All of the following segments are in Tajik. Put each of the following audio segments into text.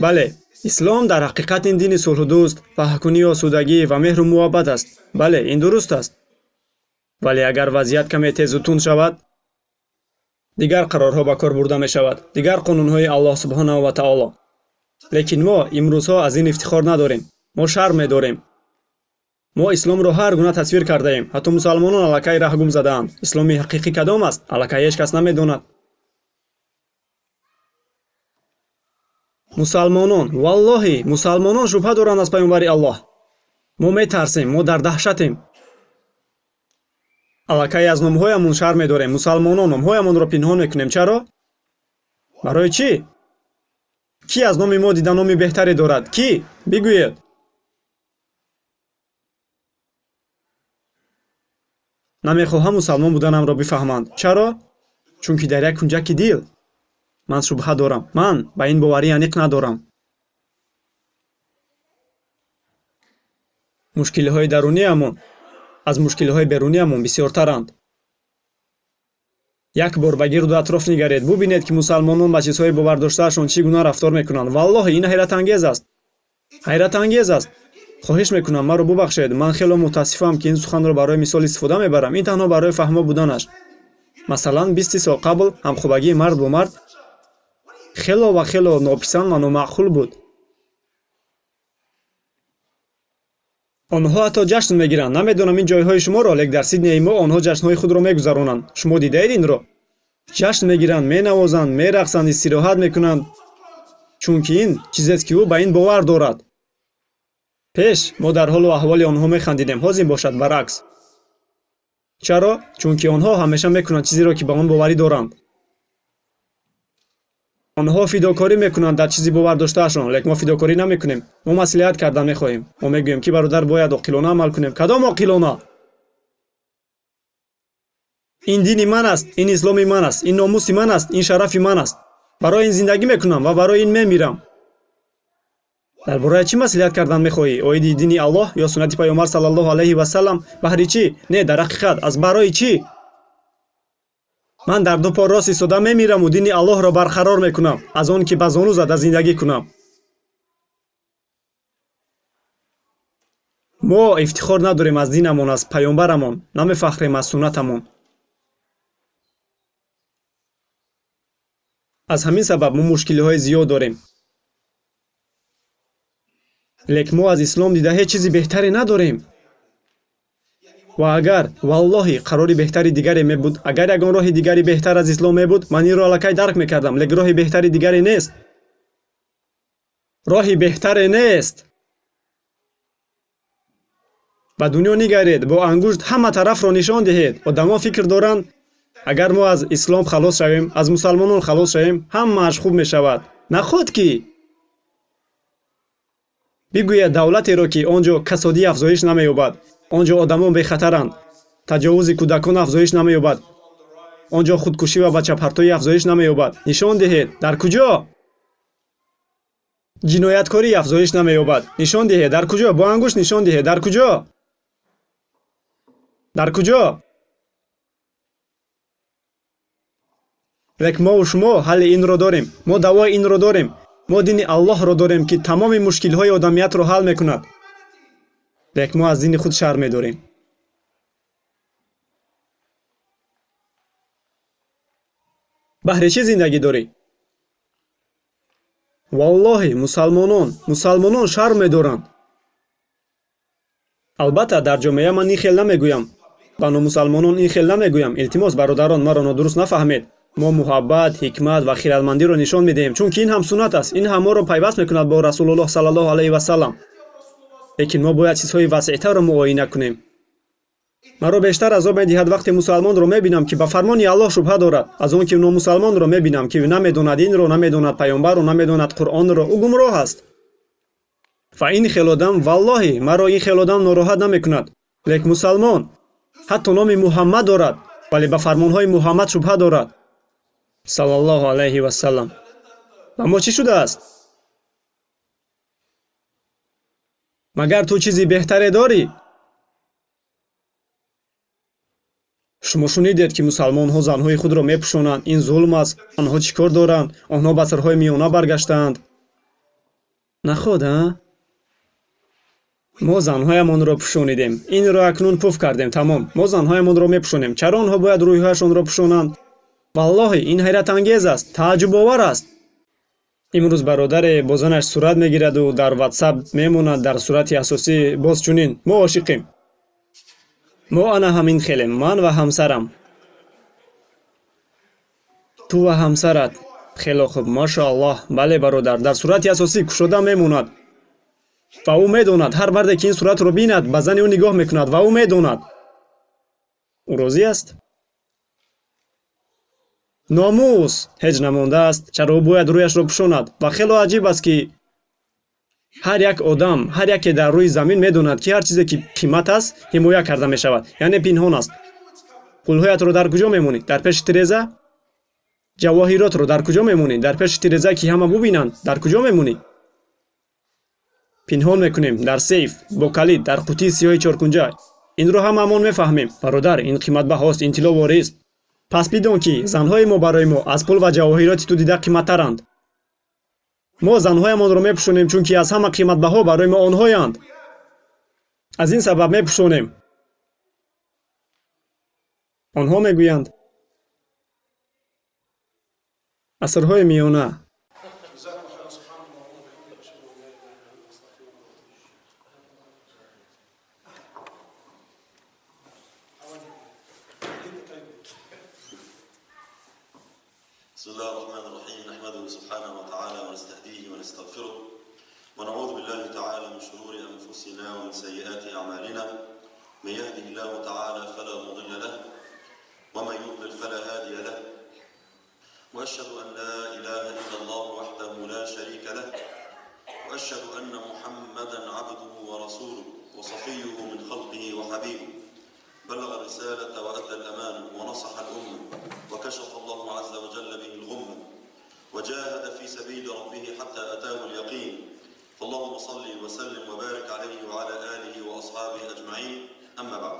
Бале, ислом дар ҳақиқат ин дини сулҳдӯст, паҳкунӣ, осудагӣ ва меҳру муҳаббат аст. Бале, ин дуруст аст. Вале агар вазъият каме тезу тунд шавад, дигар қарорҳо ба кор бурда мешавад, дигар қонунҳои Аллоҳ субҳонаҳу ва таоло. Лекин мо имрӯзҳо аз ин ифтихор надорем. Мо шарм медорем. Мо исломро ҳар гуна тасвир кардаем. Ҳатто мусалмонон аллакай раҳ гум задаанд. Исломи ҳақиқӣ кадом аст? Аллакай ҳеҷ кас намедонад. Мусалмонон, валлоҳи, мусалмонон шубҳа доранд аз паёмбари Аллоҳ. Мо метарсем, мо дар даҳшатем. Аллакай аз номҳоямон шарм медорем. Мусалмонон номҳоямонро пинҳон мекунем. Чаро? Барои чӣ? Кӣ аз номи мо дида номи беҳтаре дорад? Кӣ? Бигӯед. Намехоҳам мусалмон буданамро бифаҳманд. Чаро? Чунки дар як кунҷаки дил ман шубҳа дорам. Ман ба ин боварӣ аниқ надорам. Мушкилиҳои даруниямон аз мушкилиҳои беруниямон бисёртаранд. Як бор ба гирду атроф нигаред, бубинед, ки мусалмонон ба чизҳои бовардоштаашон чӣ гуна рафтор мекунанд. Валлоҳи, ин ҳайратангез аст. Ҳайратангез аст. Хоҳиш мекунам, маро бубахшед. Ман хело мутаассифам, ки ин суханро барои мисол истифода мебарам. Ин танҳо барои фаҳмо буданаш. Масалан, 20 сол қабл ҳамхобагии мард бо мард хело ва хело нописанд ва номаъқул буд. Онҳо ҳатто ҷашн мегиранд. Намедонам ин ҷойҳои шуморо, лек дар Сиднеи мо онҳо ҷашнҳои худро мегузаронанд. Шумо дидаед инро? Ҷашн мегиранд, менавозанд, мерақсанд, истироҳат мекунанд, чунки ин чизест, ки ӯ ба ин бовар дорад. Пеш мо дар ҳолу аҳволи онҳо механдидем, ҳозир бошад баръакс. Чаро? Чунки онҳо ҳамеша мекунанд чизеро, ки ба он боварӣ доранд. Онҳо фидокорӣ мекунанд дар чизи бовар доштаашон, лек мо фидокорӣ намекунем. Мо маслиҳат кардан мехоҳем. Мо мегӯем, ки бародар, бояд оқилона амал кунем. Кадом оқилона? Ин дини ман аст, ин исломи ман аст, ин номуси ман аст, ин шарафи ман аст. Барои ин зиндагӣ мекунам ва барои ин мемирам. Дар бораи чӣ маслиҳат кардан мехоҳӣ? Оиди дини Аллоҳ ё суннати паёмбар саллаллоҳу алайҳи васаллам? Баҳри чӣ? Не, дар ҳақиқат аз барои чӣ? Ман дар ду по рост истода мемираму дини Аллоҳро барқарор мекунам, аз он ки ба зону зада зиндагӣ кунам. Мо ифтихор надорем аз динамон, аз паёмбарамон, намефахрем аз суннатамон. Аз ҳамин сабаб мо мушкилиҳои зиёд дорем. Лек мо аз ислом дида ҳеҷ чизи беҳтаре надорем. Ва агар, валлоҳи, қарори беҳтари дигаре мебуд, агар ягон роҳи дигари беҳтар аз ислом мебуд, ман инро аллакай дарк мекардам, лек роҳи беҳтари дигаре нест. Роҳи беҳтаре нест. Ба дунё нигаред, бо ангушт ҳама тарафро нишон диҳед. Одамон фикр доранд, агар мо аз ислом халос шавем, аз мусалмонон халос шавем, ҳамааш хуб мешавад. Наход ки бигӯяд давлатеро, ки он ҷо касодӣ афзоиш намеёбад, он ҷо одамон бехатаранд, таҷовузи кӯдакон афзоиш намеёбад, он ҷо худкушӣ ва бачапартоӣ афзоиш намеёбад. Нишон диҳед, дар куҷо ҷинояткорӣ афзоиш намеёбад. Нишон диҳед, дар куҷо, бо ангушт нишон диҳед, дар куҷо? Дар куҷо? Лек мову шумо ҳалли инро дорем. Мо давои инро дорем. Мо дини Аллоҳро дорем, ки тамоми мушкилҳои одамиятро ҳал мекунад. Лек мо аз дини худ шарм медорем. Баҳри чӣ зиндагӣ дорӣ? Валлоҳи, мусалмонон, мусалмонон шарм медоранд. Албатта, дар ҷомеа ман ин хел намегӯям. Ба номусалмонон ин хел намегӯям. Илтимос, бародарон, маро нодуруст нафаҳмед. Мо муҳаббат, ҳикмат ва хирадмандиро нишон медиҳем, чунки ин ҳам суннат аст. Ин ҳам моро пайваст мекунад бо Расулуллоҳ саллаллоҳу алайҳи васаллам. Лекин мо бояд чизҳои васеътарро муоина кунем. Маро бештар азоб медиҳад вақте мусалмонро мебинам, ки ба фармони Аллоҳ шубҳа дорад, аз он ки номусалмонро мебинам, ки намедонад инро, намедонад паёмбарро, намедонад Қуръонро, ӯ гумроҳ аст. Ва ин хел одам, валлоҳи, маро ин хел одам нороҳат намекунад. Лек мусалмон ҳатто номи Муҳаммад дорад, вале ба фармонҳои Муҳаммад шубҳа дорад саллаллоҳу алайҳи васаллам. Ба мо чӣ шудааст? Магар ту чизи беҳтаре дорӣ? Шумо шунидед, ки мусалмонҳо занҳои худро мепӯшонанд. Ин зулм аст. Онҳо чӣ кор доранд? Онҳо ба сирҳои миёна баргаштаанд. Наход, а? Мо занҳоямонро пӯшонидем. Инро акнун пуф кардем, тамом. Мо занҳоямонро мепӯшонем. Чаро онҳо бояд рӯйҳояшонро пӯшонанд? Валлоҳи, ин ҳайратангез аст, тааҷҷубовар аст. Имрӯз бародаре бо занаш сурат мегираду дар ватсап мемонад дар сурати асосӣ боз чунин. Мо ошиқем. Мо ана ҳамин хелем, ман ва ҳамсарам. Ту ва ҳамсарат. Хело хуб, машоаллоҳ. Бале, бародар, дар сурати асосӣ кушода мемонад. Ва ӯ медонад, ҳар марде ки ин суратро бинад, ба зани ӯ нигоҳ мекунад ва ӯ медонад. Ӯ розӣ аст? Номус ҳеҷ намондааст. Чаро ӯ бояд рӯяшро пӯшонад? Ва хело аҷиб аст, ки ҳар як одам, ҳар яке дар рӯи замин медонад, ки ҳар чизе ки қимат аст, ҳимоя карда мешавад, яъне пинҳон аст. Пулҳоятро дар куҷо мемонӣ? Дар пеши тиреза? Ҷавоҳиротро дар куҷо мемонӣ? Дар пеши тиреза, ки ҳама бубинанд? Дар куҷо мемонӣ? Пинҳон мекунем дар сейф, бо калид, дар қутии сиёҳи чоркунҷа. Инро ҳамаамон мефаҳмем. Бародар, ин қиматбаҳост, ин тилловорист. Пас бидон, ки занҳои мо барои мо аз пул ва ҷавоҳироти ту дида қиматтаранд. Мо занҳоямонро мепӯшонем, чунки аз ҳама қиматбаҳо барои мо онҳоянд. Аз ин сабаб мепӯшонем. Онҳо мегӯянд асрҳои миёна. بسم الله الرحمن الرحيم. نحمده سبحانه وتعالى ونستهديه ونستغفره ونعوذ بالله تعالى من شرور أنفسنا ومن سيئات أعمالنا. من يهده الله تعالى فلا مضل له ومن يضلل فلا هادي له. وأشهد أن لا إله إلا الله وحده لا شريك له، وأشهد أن محمدا عبده ورسوله وصفيه من خلقه وحبيبه، بلغ الرسالة وأدى الأمانة ونصح الأمة وكشف الله عز وجل به الغمة وجاهد في سبيل ربه حتى أتاه اليقين. فاللهم صل وسلم وبارك عليه وعلى آله وأصحابه أجمعين. أما بعد.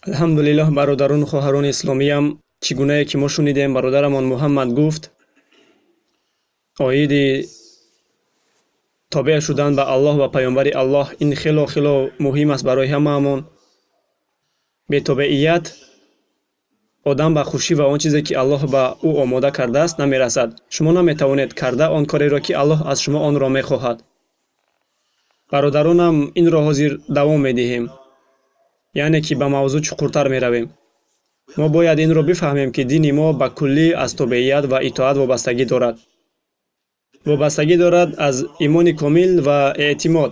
Алҳамдулиллоҳ, бародарону хоҳарони исломиям, чӣ гунае ки мо шунидем, бародарамон Муҳаммад гуфт оиди тобеъ шудан ба Аллоҳ ва паёмбари Аллоҳ. Ин хело хело муҳим аст барои ҳамаамон. Бетобеият одам ба хушӣ ва он чизе ки Аллоҳ ба ӯ омода кардааст намерасад. Шумо наметавонед карда он кореро, ки Аллоҳ аз шумо онро мехоҳад. Бародаронам, инро ҳозир давом медиҳем, яъне ки ба мавзӯъ чуқуртар меравем. Мо бояд инро бифаҳмем, ки дини мо ба куллӣ аз тобеият ва итоат вобастагӣ дорад. Вобастагӣ дорад аз имони комил ва эътимод.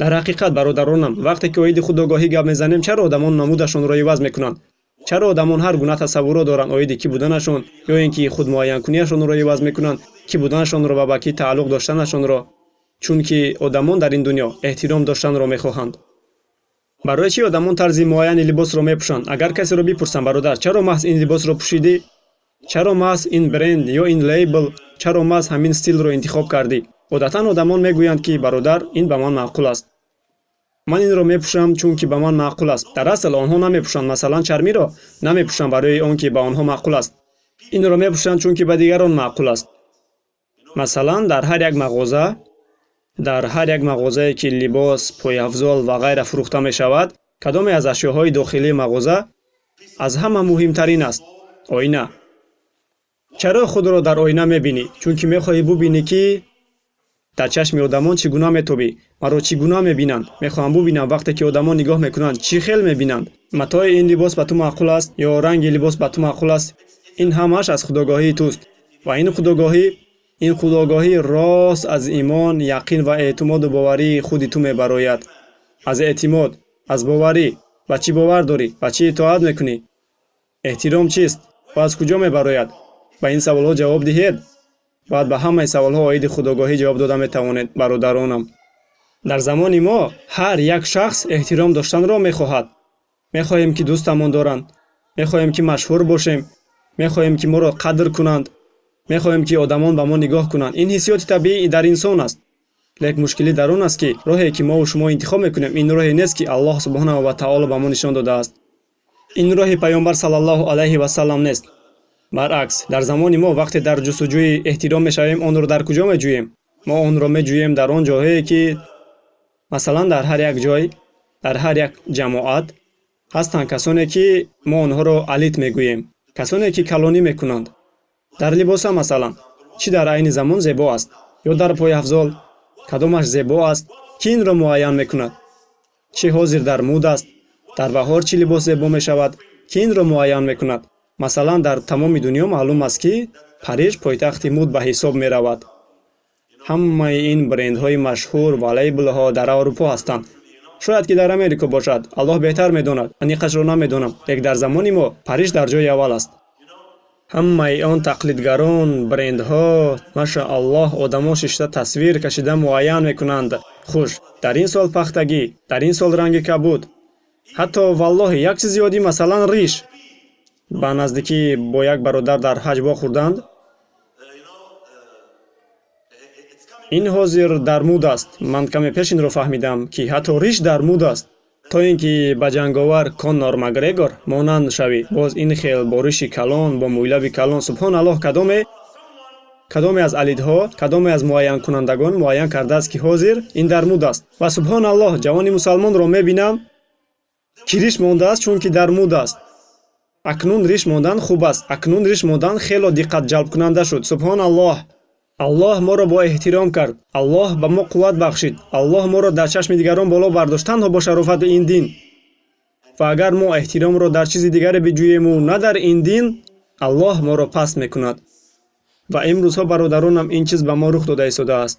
Дар ҳақиқат, бародаронам, вақте ки оиди худогоҳӣ гап мезанем, чаро одамон намудашонро иваз мекунанд? Чаро одамон ҳар гуна тасаввурот доранд оиди кӣ буданашон, ё ин ки худмуайянкуниашонро иваз мекунанд, кӣ буданашонро ва ба кӣ тааллуқ доштанашонро? Чунки одамон дар ин дунё эҳтиром доштанро мехоҳанд. Барои чӣ одамон тарзи муайяни либосро мепӯшанд? Агар касеро бипурсам: бародар, чаро маҳз ин либосро пӯшидӣ? Чаро маҳз ин бренд ё ин лейбл? Чаро маҳз ҳамин стилро интихоб кардӣ? Одатан одамон мегӯянд, ки бародар, ин ба ман маъқул аст. Ман инро мепӯшам, чунки ба ман маъқул аст. Дар асл онҳо намепӯшанд, масалан, чармиро намепӯшанд барои он ки ба онҳо маъқул аст. Инро мепӯшанд, чунки ба дигарон маъқул аст. Масалан, дар ҳар як мағоза, дар ҳар як мағозае ки либос, пойафзол ва ғайра фурӯхта мешавад, кадоме аз ашёҳои дохилии мағоза аз ҳама муҳимтарин аст? Оина. Чаро худро дар оина мебинӣ? Чунки мехоҳӣ бубинӣ, ки дар чашми одамон чӣ гуна метобӣ, маро чӣ гуна мебинанд. Мехоҳам бубинам, вақте ки одамон нигоҳ мекунанд, чӣ хел мебинанд. Матои ин либос ба ту маъқул аст ё ранги либос ба ту маъқул аст. Ин ҳамааш аз худогоҳии туст. Ва ин худогоҳӣ рост аз имон, яқин ва эътимоду боварии худи ту мебарояд. Аз эътимод, аз боварӣ. Ба чӣ бовар дорӣ? Ба чӣ итоат мекунӣ? Эҳтиром чист ва аз куҷо мебарояд? Ба ин саволҳо ҷавоб диҳед, баъд ба ҳамаи саволҳо оиди худогоҳӣ ҷавоб дода метавонед. Бародаронам, дар замони мо ҳар як шахс эҳтиром доштанро мехоҳад. Мехоҳем, ки дӯстамон доранд, мехоҳем, ки машҳур бошем, мехоҳем, ки моро қадр кунанд, мехоҳем, ки одамон ба мо нигоҳ кунанд. Ин ҳиссиёти табиӣ дар инсон аст. Лек мушкилӣ дар он аст, ки роҳе ки мову шумо интихоб мекунем, ин роҳе нест, ки Аллоҳ субҳонаҳу ва таоло ба мо нишон додааст. Ин роҳи паёмбар саллаллоҳу алайҳи васаллам нест. Баръакс, дар замони мо вақте дар ҷустуҷӯи эҳтиром мешавем, онро дар куҷо меҷӯем? Мо онро меҷӯем дар он ҷоҳое ки, масалан, дар ҳар як ҷой, дар ҳар як ҷамоат ҳастанд касоне ки мо онҳоро алит мегӯем, касоне ки калонӣ мекунанд. Дар либоса, масалан, чӣ дар айни замон зебо аст ё дар пойафзол, кадомаш зебо аст, ки инро муайян мекунад? Чӣ ҳозир дар муд аст, дар баҳор чӣ либос зебо мешавад, ки инро муайян мекунад? Масалан, дар тамоми дунё маълум аст, ки Париж пойтахти муд ба ҳисоб меравад. Ҳамаи ин брендҳои машҳур ва лейблҳо дар Аврупо ҳастанд. Шояд ки дар Америко бошад, Аллоҳ беҳтар медонад, аниқашро намедонам, лек дар замони мо Париж дар ҷои аввал аст. Ҳамаи он тақлидгарон, брендҳо, машааллоҳ, одамо шишта тасвир кашида муайян мекунанд. Хуш, дар ин сол пахтагӣ, дар ин сол ранги кабуд. Ҳатто валлоҳи як чизи оддӣ, масалан, риш. Ба наздикӣ бо як бародар дар ҳаҷ вохӯрданд. Ин ҳозир дар муд аст. Ман каме пеш инро фаҳмидам, ки ҳатто риш дар муд аст. То ин ки ба ҷанговар Коннор Макгрегор монанд шавӣ, боз ин хел бо риши калон, бо мӯйлаби калон. Субҳоналлоҳ, кадоме аз алидҳо, кадоме аз муайянкунандагон муайян кардааст, ки ҳозир ин дар муд аст. Ва субҳоналлоҳ, ҷавони мусалмонро мебинам, ки риш мондааст, чунки дар муд аст. Акнун риш мондан хуб аст. Акнун риш мондан хело диққатҷалбкунанда шуд. Субҳоналлоҳ. Аллоҳ моро бо эҳтиром кард. Аллоҳ ба мо қувват бахшид. Аллоҳ моро дар чашми дигарон боло бардошт танҳо бо шарофати ин дин. Ва агар мо эҳтиромро дар чизи дигаре биҷӯему на дар ин дин, Аллоҳ моро паст мекунад. Ва имрӯзҳо, бародаронам, ин чиз ба мо рух дода истодааст.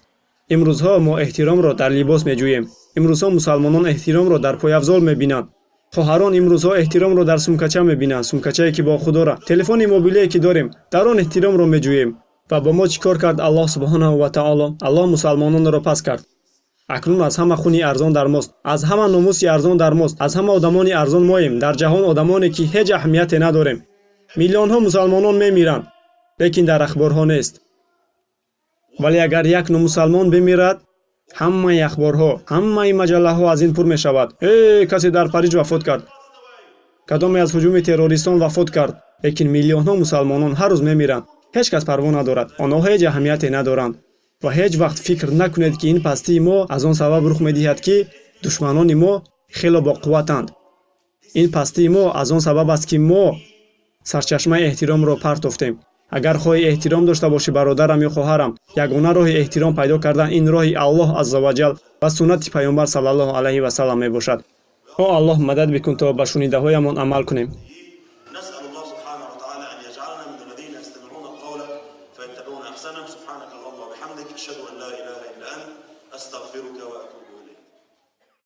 Имрӯзҳо мо эҳтиромро дар либос меҷӯем. Имрӯзҳо мусалмонон эҳтиромро дар пойафзол мебинанд. Хоҳарон имрӯзҳо эҳтиромро дар сумкача мебинанд, сумкачае ки бо худ доранд, телефони мобилие ки дорем, дар он эҳтиромро меҷӯем. Ва бо мо чӣ кор кард Аллоҳ субҳонаҳу ва таоло? Аллоҳ мусалмононро пас кард. Акнун аз ҳама хуни арзон дар мост, аз ҳама номуси арзон дар мост, аз ҳама одамони арзон моем. Дар ҷаҳон одамоне ки ҳеҷ аҳамияте надорем. Миллионҳо мусалмонон мемиранд, лекин дар ахборҳо нест. Вале агар як номусалмон бимирад, ҳамаи ахборҳо, ҳамаи маҷаллаҳо аз ин пур мешавад. Э, касе дар Париж вафот кард, кадоме аз ҳуҷуми террористон вафот кард. Лекин миллионҳо мусалмонон ҳар рӯз мемиранд. Ҳеҷ кас парво надорад. Онҳо ҳеҷ аҳамияте надоранд. Ва ҳеҷ вақт фикр накунед, ки ин пастии мо аз он сабаб рух медиҳад, ки душманони мо хело боқувватанд. Ин пастии мо аз он сабаб аст, ки мо сарчашмаи эҳтиромро партофтем. Агар хоҳӣ эҳтиром дошта бошӣ, бародарам ё хоҳарам, ягона роҳи эҳтиром пайдо кардан ин роҳи Аллоҳ азза ваҷал ва суннати Паёмбар саллаллоҳу алайҳи васаллам мебошад. О Аллоҳ, мадад бикун, то ба шунидаҳоямон амал кунем. نسأل الله سبحانه وتعالى أن يجعلنا من الذين يستمعون القول فيتبعون أحسنه. سبحانك اللهم وبحمدك، أشهد أن لا إله إلا أنت، أستغفرك